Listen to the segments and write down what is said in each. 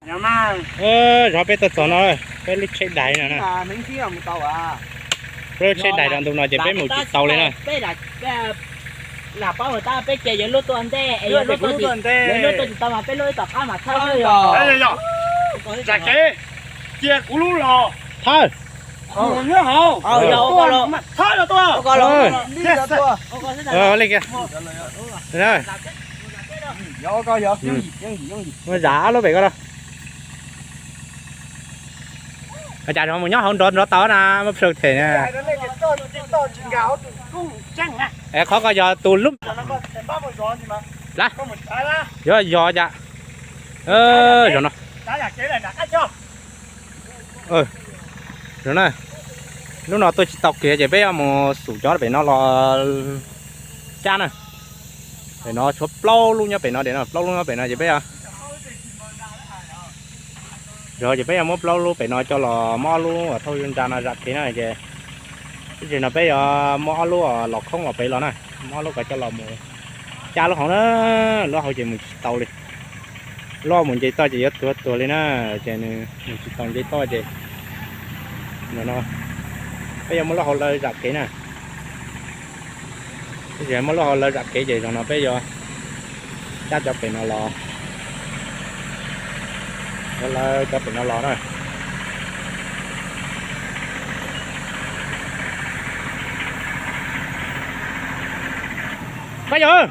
Zov peb tuaj txog no, peb lub tsheb dais no na. Peb lub tsheb dais rau ntu no ces peb mus tsis tau li na. Peb ces yuav lub tuaj ntej, yuav lub tuaj tsis tau mas peb lub ib tom qab mas thawb. Zam kev, cia kuv lub los thawb. Thawb los tuaj. Li kiag. Zam ob lub pem ko los. Cas no mus nyob hauv nrov nrov tau na, muab psaw them na. Es qhov ko yog tus lub. Yuav yog cas? Zov no. Zoo na, lub no tuaj tsis tau kiag ces peb yuav mus xum cov pem no los cab na. Pem no tshuav plaub lub nyob pem no, plaub lub nyob pem no ces peb Yog ces peb yuav muab plaub lub pem no coj los, muab ob lub uas thauj ntsa no zam kev na ces, ib tsam no peb yuav muab ob lub los khoob los pem los na, muab ob lub ko coj los mus cab lub hauv na, lub hauv ces mus tsis tau li. Lub mus nce toj ces yuav tuag tuag li na, ces nws mus tsis tau nce toj ces no peb yuav muab lub hauv lawv zam kev na. Ib tsam muab lub hauv lawv zam kev ces zaum no peb yuav cab cov pem no los, lawv cov pem no los na. Koj yog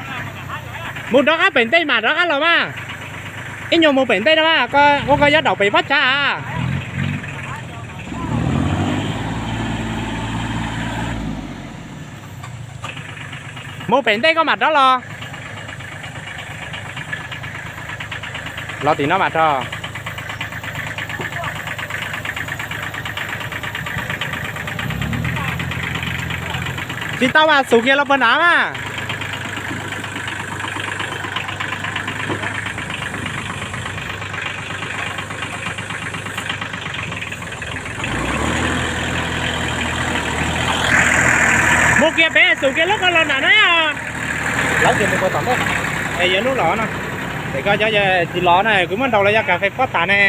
mus rov qab pem ntej mas rov qab los mas, ib nyuag mus pem ntej no mas, ua koj yuav daum pem pob tsag a. Mus pem ntej koj mam rov los. Los tim no mas rog. Tsis tau mas xum kiag los puag nrad mas. Mus kiag pem xum kiag lub ko los nram na. Lawv tias mus puag tom ntej. Es yuav lub los no. Ces koj cov tsis los na, kuv muab ntaus los yog kas fes pob tas ne.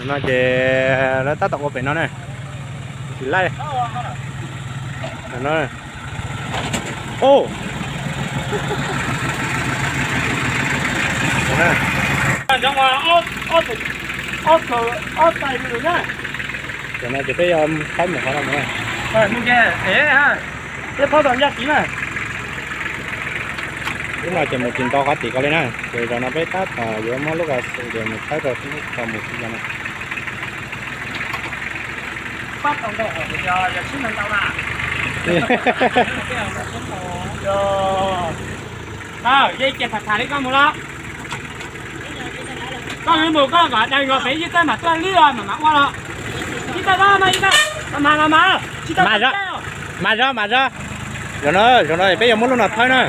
No ces lawv tab tom ua pem no na. Tsis laij. Tam no ces peb yuav thawb mus qhov no mus na. Peb phab tom ncaj tid na. Lub no ces mus tsis nto qhov tim ko li na, ces zaum no peb tab tom yuav muab lub ko xum ces mus thawb rau lub ko mus tsis no. Yeej cia tham tham li koj mus los. Koj mus koj kom dag zog pem ib teb mam tuaj li os, mam mam ua los. Ib teb, ib teb, mam mam mam mam. Mam zog, mam zog. Zaum no, zaum no peb yuav muab lub no thawb na.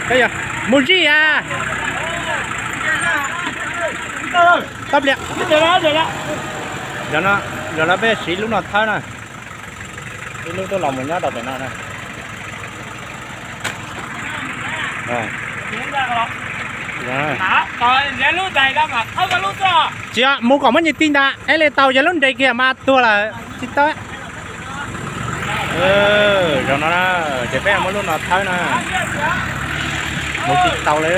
Peb yuav mus zij a. Tau pliam. Zaum no, zaum no peb yuav siv lub no thawb na. Ib lub twb los mus nyob rau pem no na. Tsis, mus kom muaj nyias ti ntag, ib li tau yog lub nres kiag mas tuag lawm tsis tau. Zaum no na, ces peb muab lub no thawb na. Mus tsis tau li.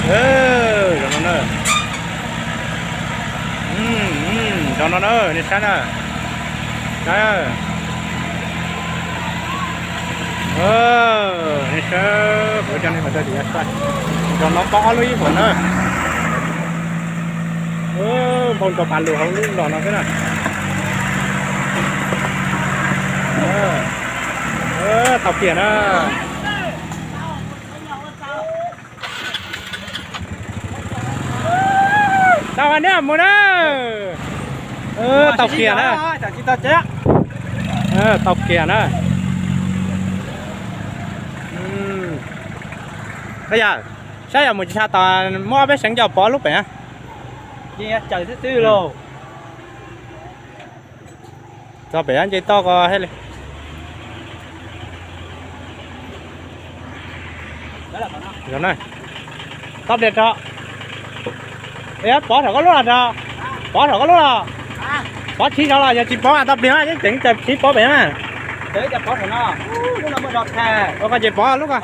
Zaum no na, zaum no na, nej saib na. Nej saib, kuv coj nej mus saib, zaum no poob ob lub ib huam na. Npau nrog pas lug hauv lub los no xwb na. Tau kiag na. Tau neb mus na. Tau kiag na. Tau kiag na. Yog Saib yog mus tsis tshaj tod muab ob peb seev coj pov lub pem. Txog pem nce toj ko thiaj li. Toj pliag rau. Pov saum koj lub los rau. Pov saum koj lub los. Pov chiv saud los yog tsis pov toj pliag mas yeej tseem tsis pov pem na. Ua koj ces pov lub ko.